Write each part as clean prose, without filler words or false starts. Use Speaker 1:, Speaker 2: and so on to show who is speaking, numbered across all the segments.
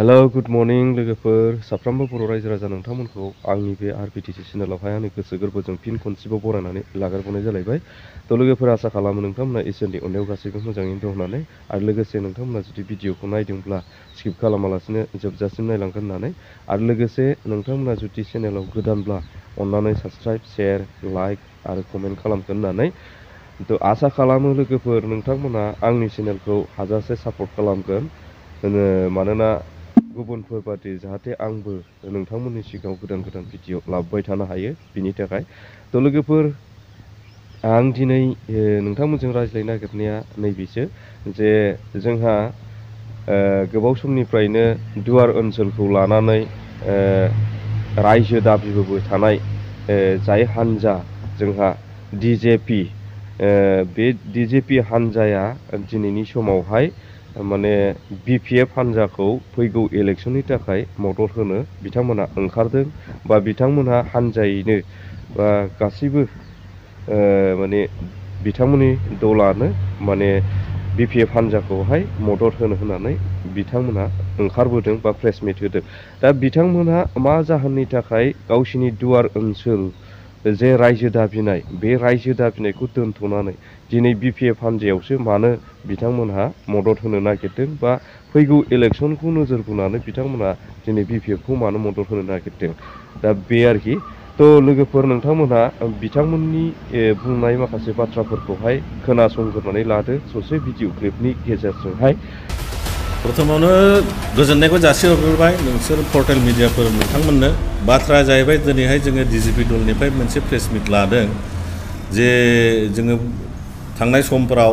Speaker 1: Hello good morning लोगोफोर साफ्रोमबो बर' रायजो राजा नोंथांमोनखौ आंनि बे आरबिटिसि चेनेलावहाय आंनि गोसो गोरबोजों फिन खनसेबाव बरायनानै लाग्रोबावनाय जालायबाय। थ' लोगोफोर आसा खालामो नोंथांमोना इसोरनि अननायाव गासैबो मोजाङैनो दं होननानै आरो लोगोसे नोंथांमोना जुदि भिडिअखौ नायदोंब्ला स्किप खालामालासिनो जोबजासिम नायलांगोन होननानै आरो लोगोसे नोंथांमोना जुदि चेनेलाव गोदानब्ला अन्नानै साबस्क्राइब शेयार लाइक आरो कमेन्ट खालामगोन होननानै थ' आसा खालामो लोगोफोर नोंथांमोना आंनि चेनेलखौ हाजासे सापर्ट खालामगोन मानोना गुबुनफोर बादि जाहाथे आंबो नोंथांमोननि सिगाङाव गोदान गोदान भिडिअ लाबोबाय थानो हायो बिनि थाखाय। थ' लोगोफोर आं दिनै नोंथांमोनजों रायज्लायनो नागिरनाया नैबेसो जे जोंहा गोबाव समनिफ्रायनो दुवार ओनसोलखौ लानानै रायजो दाबिबोबाय थानाय जाय हान्जा जोंहा DJP बे DJP हान्जाया दिनैनि समावहाय माने BPF हान्जाखौ फैगौ इलेक्सननि थाखाय मदद होनो बिथांमोना ओंखारदों बा बिथांमोनहा हान्जायैनो बा गासैबो माने बिथांमोननि दलानो माने BPF हान्जाखौहाय मदद होनो होननानै बिथांमोना ओंखारबोदों बा प्रेस मिट होदों। दा बिथांमोनहा मा जाहोननि थाखाय गावसिनि दुवार ओनसोल जे रायजो दाबिनाय बे रायजो दाबिनायखौ दोनथ'नानै दिनै BPF हान्जायावसो मानो बिथांमोनहा मदद होनो नागिरदों बा फैगौ इलेक्सनखौ नोजोर बोनानै बिथांमोना दिनै BPFखौ मानो मदद होनो नागिरदों दा बे आरोखि। थ' लोगोफोर नोंथांमोनहा बिथांमोननि बुंनाय माखासे बाथ्राफोरखौहाय खोनासंग्रोनानै लादो ससे भिडिअ क्लिपनि गेजेरजोंहाय।
Speaker 2: प्रथमावनो गोजोननायखौ जासिहरबाय नोंसोर पर्टेल मिडियाफोर नोंथांमोननो। बाथ्राया जाहैबाय दिनैहाय जोङो DJP दलनिफ्राय मोनसे प्रेस मिट लादों जे जोङो थांनाय समफोराव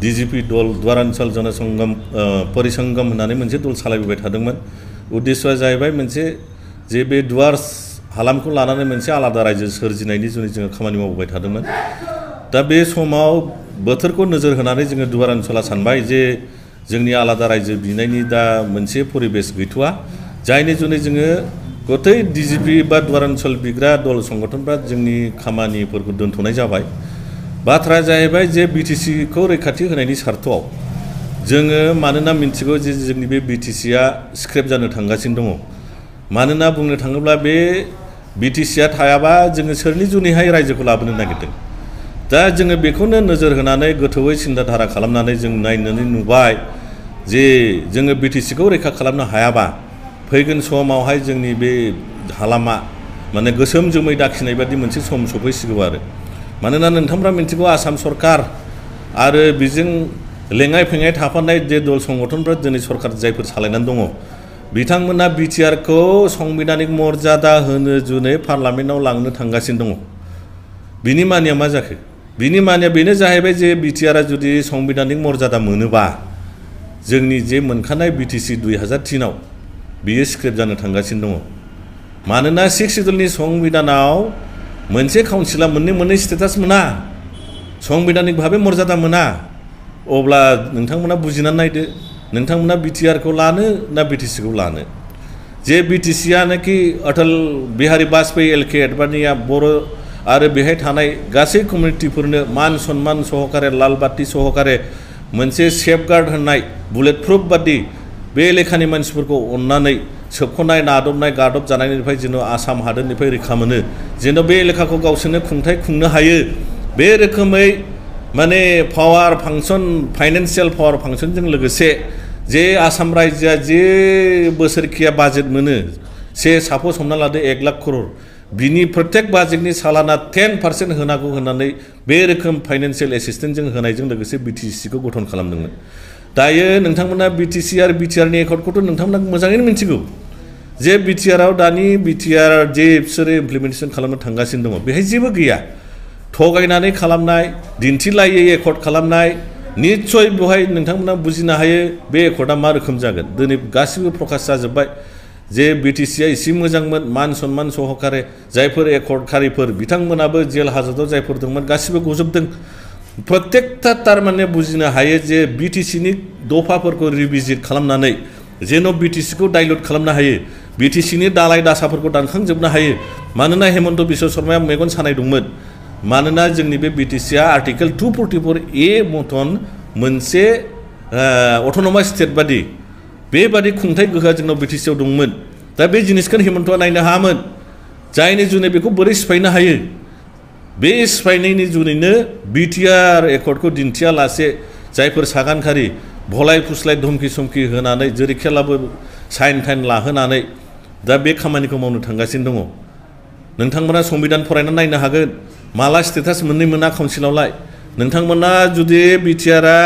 Speaker 2: DJP दल दुवार ओनसोल जनसंगम परिसंगम होननानै मोनसे दल सालायबोबाय थादोंमोन। उद्देश्यआ जाहैबाय मोनसे जे बे दुवार हालामखौ लानानै मोनसे आलादा रायजो सोरजिनायनि जुनै जोङो खामानि मावबोबाय थादोंमोन। दा बे समाव बोथोरखौ नोजोर होनानै जोङो दुवार ओनसोला सानबाय जे जोंनि आलादा रायजो बिनायनि दा मोनसे परिबेस गैथ'वा, जायनि जुनै जोङो गथै DJP बा दुवार ओनसोल बिग्रा दल संगठनफ्रा जोंनि खामानिफोरखौ दोनथ'नाय जाबाय। बाथ्राया जाहैबाय जे BTCखौ रैखाथि होनायनि सार्थआव जोङो मानोना मिन्थिगौ जे जोंनि बे BTCआ स्क्रेप जानो थांगासिनो दङ। मानोना बुंनो थाङोब्ला बे BTCआ थायाबा जोङो सोरनि जुनैहाय रायजोखौ लाबोनो नागिरदों। दा जोङो बेखौनो नोजोर होनानै गोथौयै सिन्था धारा खालामनानै जों नायनानै नुबाय जे जोङो BTCखौ रैखा खालामनो हायाबा फैगोन समावहाय जोंनि बे हालामा माने गोसोम जोमै दाखिनाय बादि मोनसे सम सफैसिगौ आरो। मानोना नोंथांफ्रा मिन्थिगौ आसाम सरकार आरो बेजों लेङाइ फेङाइ थाफानाय जे दल संगठनफ्रा दिनै सरकार जायफोर सालायनानै दङ बिथांमोना BTRखौ संबिधानिक मर्यादा होनो जुनै पार्लामेन्टआव लांनो थांगासिनो दङ। बिनि मानिया मा जाखो? बिनि मानिया बेनो जाहैबाय जे BTRआ जुदि संबिधानिक मर्यादा मोनोबा जोंनि जे मोनखानाय BTC 2003आव बियो स्क्रेप जानो थांगासिनो दङ। मानोना 6 सिडुलनि संबिधानाव मोनसे काउन्सिला मोननै स्टेटास मोना, संबिधानिक भाबे मर्यादा मोना। अब्ला नोंथांमोना बुजिनानै नायदो नोंथांमोना BTRखौ लानो ना BTCखौ लानो। जे BTCआनोखि अटल बिहारी वाजपेयी LK एडभानिया बर' आरो बेहाय थानाय गासै कमिउनिटिफोरनो मान सन्मान सहकारे लाल बाति सहकारे मोनसे सेफगार्ड होनाय बुलेट प्रुफ बादि बे एलेखानि मानसिफोरखौ अननानै सोबख'नाय नादबनाय गादब जानायनिफ्राय जेन' आसाम हादोरनिफ्राय रैखा मोनो, जेन' बे एलेखाखौ गावसोरनो खुंथाय खुंनो हायो, बे रोखोमै माने पावार फांसन फाइनान्सियेल पावार फांसनजों लोगोसे जे आसाम रायजोआ जे बोसोरखिया बाजेट मोनो सापस हमना लादो 1 लाख करोड़, बिनि प्रत्येक बाजेटनि सालाना 10% होनांगौ होननानै बे रोखोम फाइनान्सियेल एसिस्टेन्टजों होनायजों लोगोसे BTCखौ गठन खालामदोंमोन। दायो नोंथांमोना BTC आरो BTRनि एकर्डखौथ' नोंथांमोना मोजाङैनो मिन्थिगौ जे BTRआव दानि BTR जे बिसोरो इमप्लिमेन्टेसन खालामनो थांगासिनो दङ बेहाय जेबो गैया। थगायनानै खालामनाय, दिन्थिलायै एकर्ड खालामनाय, निस्सय बेवहाय नोंथांमोना बुजिनो हायो बे एकर्डआ मा रोखोम जागोन। दिनै गासिबो प्रकाश जाजोब्बाय जे BTCआ एसे मोजांमोन मान सन्मान सहकारे जायफोर एकर्डखारिफोर बिथांमोनाबो जेल हाजतआव जायफोर दंमोन गासिबो गजोबदों। प्रत्येकथा थारमाने बुजिनो हायो जे BTCनि दफाफोरखौ रिभिजिट खालामनानै जेन' BTCखौ डाइल्युट खालामनो हायो, BTCनि दालाय दासाफोरखौ दानखांजोबनो हायो। मानोना हेमन्त बिश्व शर्माया मेगन सानाय दंमोन। मानोना जोंनि बे BTCआ आर्टिकेल 244A मतन मोनसे अट'नमास स्टेट बादि बेबादि खुंथाय गोहोआ जोंनाव बिटिसिआव दंमोन दा बे जिनिसखौ हेमन्तआ नायनो हायामोन जायनि जुनै बेखौ बोरै सिफायनो हायो बे सिफायनायनि जुनैनो बिटिआर एकर्डखौ दिन्थियालासे जायफोर सागानखारि भलाय फुस्लाय धमकि समकि होनानै जेरैखियाब्लाबो साइन टाइन लाहोनानै दा बे खामानिखौ मावनो थांगासिनो दङ नोंथांमोना संबिधान फरायनानै नायनो हागोन माला स्टेटास मोननै मोना काउन्सिलावलाय नोंथांमोना जुदि बिटिआरआ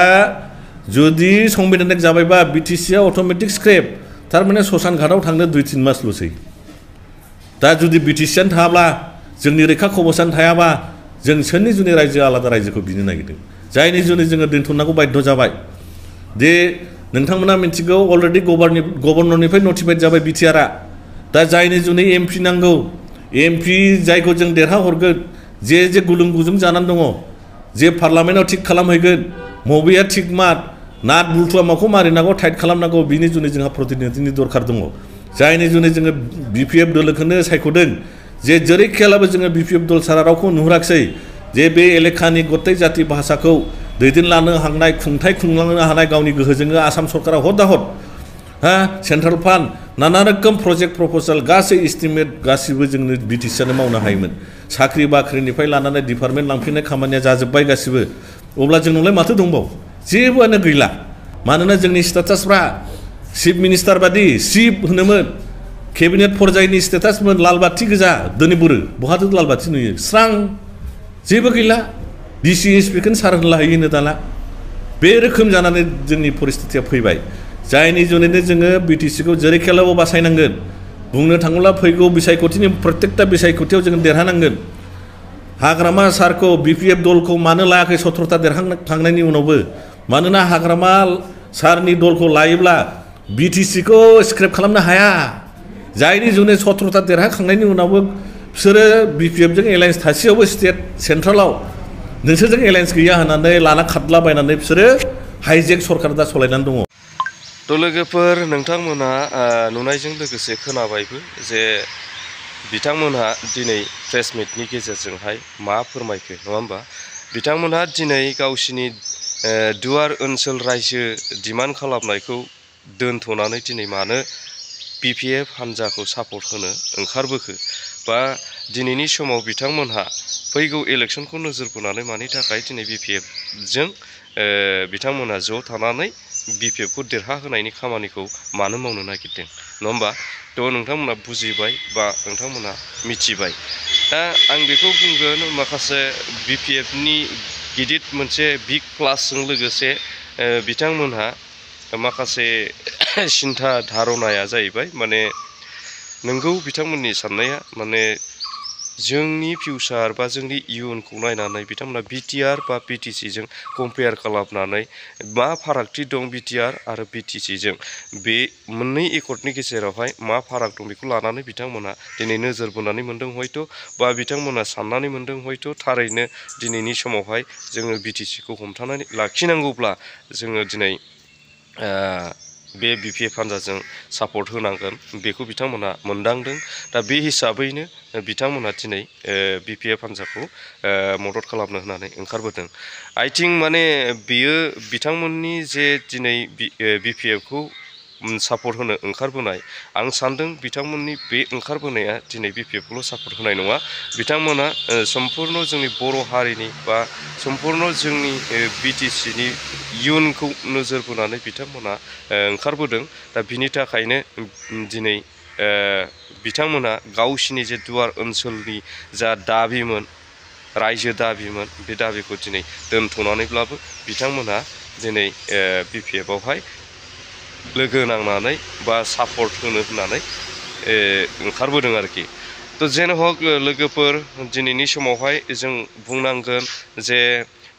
Speaker 2: जुदि संबिधान जाबायबा बिटिसिआ अट'मेटिक स्क्रेप थारमाने ससान घाटआव थांनो 2-3 मासल'सै दा जुदि बिटिसिआनो थायाब्ला जोंनि रैखा कबचानो थायाबा जों सोरनि जुनै रायजो आलादा रायजोखौ बिनो नागिरदों जायनि जुनै जोङो दोनथ'नांगौ बाध्य जाबाय दे नोंथांमोना मिथिगौ अलरेडि गभर्नरनिफ्राय नटिफाइड जाबाय बिटिआरआ दा जायनि जुनै एमपि नांगौ एमपि जायखौ जों देरहाहरगोन जे गुलुं गुजुं जानानै दङ जे पार्लामेन्टआव थिग खालामहैगोन मबेया थिग मात नाट बुलथुआ माखौ मारिनांगौ टाइट खालामनांगौ बिनि जुनै जोंहा प्रतिनिधिनि दरखार दङ जायनि जुनै जोङो बिपिएफ दलखौनो सायख'दों जे जेरैखियाब्लाबो जोङो बिपिएफ दल सारा रावखौ नुहुराखिसै जे बे एलेखानि गथाय जाति भाषाखौ दैदेनलांनो हानाय खुंथाय खुंलांनो हानाय गावनि गोहोजोंनो आसाम सरकारा हद हा सेन्ट्रेल फान्ड नाना रोखोम प्रजेक्ट प्रप'जाल गासै एस्टिमेट गासिबो जोंनो बिटिसिआनो मावनो हायोमोन साख्रि बाख्रिनिफ्राय लानानै डिपार्टमेन्ट लांफिननाय खामानिया जाजोब्बाय गासिबो अब्ला जोंनावलाय माथो दंबावो जेबोआनो गैला मानोना जोंनि स्टेटासफ्रा चिफ मिनिस्टार बादि चिफ होनोमोन केबिनेट पर्यायनि स्टेटासमोन लाल बाथि गोजा दिनै बुरो बहाथो लाल बाथि नुयो स्रां जेबो गैला डिसिएसपिखौनो सार होनला हैयोनो दाना बे रोखोम जानानै जोंनि परिस्थितिया फैबाय जायनि जुनैनो जोङो बिटिसिखौ जेरैखियाब्लाबो बासायनांगोन बुंनो थाङोब्ला फैगौ बिसायख'थिनि प्रत्येकता बिसायख'थियाव जों देरहानांगोन हाग्रामा सारखौ बिपिएफ दलखौ मानो लायाखै 17ता देरहाखांनायनि उनावबो मानोना हाग्रामा सारनि दलखौ लायोब्ला बिटिसिखौ स्क्रेप खालामनो हाया जायनि जुनै 17ता देरहाखांनायनि उनावबो बिसोरो बिपिएफजों एलायन्स थासेयावबो स्टेट सेन्ट्रेलाव नोंसोरजों एलायन्स गैया होननानै लाना खारलाबायनानै बिसोरो हाइजेक सरकार दा सालायनानै दङ
Speaker 1: थ' लोगोफोर नोंथांमोनहा नुनायजों लोगोसे खोनाबायबो जे बिथांमोनहा दिनै प्रेस मिटनि गेजेरजोंहाय मा फोरमायखो नङा होमबा बिथांमोनहा दिनै गावसिनि दुवार ओनसोल रायजो डिमान्ड खालामनायखौ दोनथ'नानै दिनै मानो बिपिएफ हान्जाखौ सापर्ट होनो ओंखारबोखो बा दिनैनि समाव बिथांमोनहा फैगौ इलेक्सनखौ नोजोर बोनानै मानि थाखाय दिनै बिपिएफजों बिथांमोनहा ज' थानानै बिपिएफखौ देरहाहोनायनि खामानिखौ मानो मावनो नागिरदों नङा होमबा थ' नोंथांमोना बुजिबाय बा नोंथांमोना मिथिबाय दा आं बेखौ बुंगोन माखासे बिपिएफनि गिदिर मोनसे बिग प्लासजों लोगोसे बिथांमोनहा माखासे सिन्था धारनाया जाहैबाय माने नोंगौ बिथांमोननि साननाया माने जोंनि फिउचार बा जोंनि इयुनखौ नायनानै बिथांमोना बिटिआर बा बिटिसिजों कम्पेयार खालामनानै मा फारागथि दं बिटिआर आरो बिटिसिजों बे मोननै एकर्डनि गेजेरावहाय मा फाराग दं बेखौ लानानै बिथांमोना दिनै नोजोर बोनानै मोनदों हयथ' बा बिथांमोना साननानै मोनदों हयथ' थारैनो दिनैनि समावहाय जोङो बिटिसिखौ हमथानानै लाखिनांगौब्ला जोङो दिनै बे बिपिएफ हान्जाजों सापर्ट होनांगोन बेखौ बिथांमोना मोनदांदों दा बे हिसाबैनो बिथांमोना दिनै बिपिएफ हान्जाखौ मदद खालामनो होननानै ओंखारबोदों आइ थिंक माने बियो बिथांमोननि जे दिनै बिपिएफखौ सापर्ट होनो ओंखारबोनाय आं सानदों बिथांमोननि बे ओंखारबोनाया दिनै बिपिएफखौल' सापर्ट होनाय नङा बिथांमोना सम्पुर्ण जोंनि बर' हारिनि बा सम्पुर्ण जोंनि बिटिसिनि इयुनखौ नोजोर बोनानै बिथांमोना ओंखारबोदों दा बिनि थाखायनो दिनै बिथांमोना गावसिनि जे दुवार ओनसोलनि जा दाबिमोन रायजो दाबिमोन बे दाबिखौ दिनै दोनथ'नानैब्लाबो बिथांमोना दिनै बिपिएफआवहाय लोगो नांनानै बा सापर्ट होनो होननानै ओंखारबोदों आरोखि थ' जेन हक लोगोफोर दिनैनि समावहाय जों बुंनांगोन जे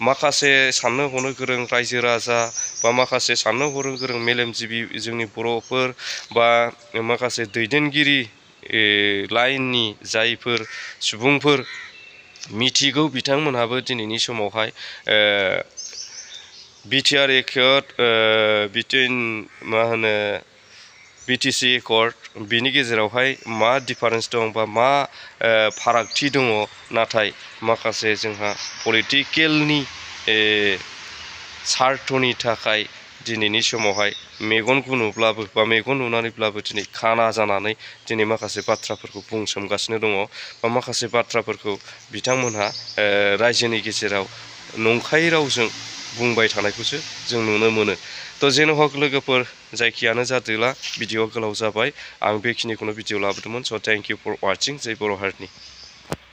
Speaker 1: माखासे साननो हनो गोरों रायजो राजा बा माखासे साननो हनो गोरों मेलेमजिबि जोंनि बर'फोर बा माखासे दैदेनगिरि लाइननि जायफोर सुबुंफोर मिथिगौ बिथांमोनहाबो दिनैनि समावहाय बिटिआर एकर्ड बिटुइन मा होनो बिटिसि एकर्ड बिनि गेजेरावहाय मा डिफारेन्स दं बा मा फारागथि दङ नाथाय माखासे जोंहा पलिटिकेलनि सार्थनि थाखाय दिनैनि समावहाय मेगन गुनुब्लाबो बा मेगन नुनानैब्लाबो दिनै खाना जानानै दिनै माखासे बाथ्राफोरखौ बुंसोमगासिनो दङ बा माखासे बाथ्राफोरखौ बिथांमोनहा रायजोनि गेजेराव नंखाय रावजों बुंबाय थानायखौसो जों नुनो मोनो। थ' जेन' हक लोगोफोर जायखियानो जादोला भिडिअ'आ गोलाव जाबाय आं बेखिनिखौनो भिडिअ' लाबोदोंमोन। स' थेंक इउ फर वाचिं जै बर' हारिनि।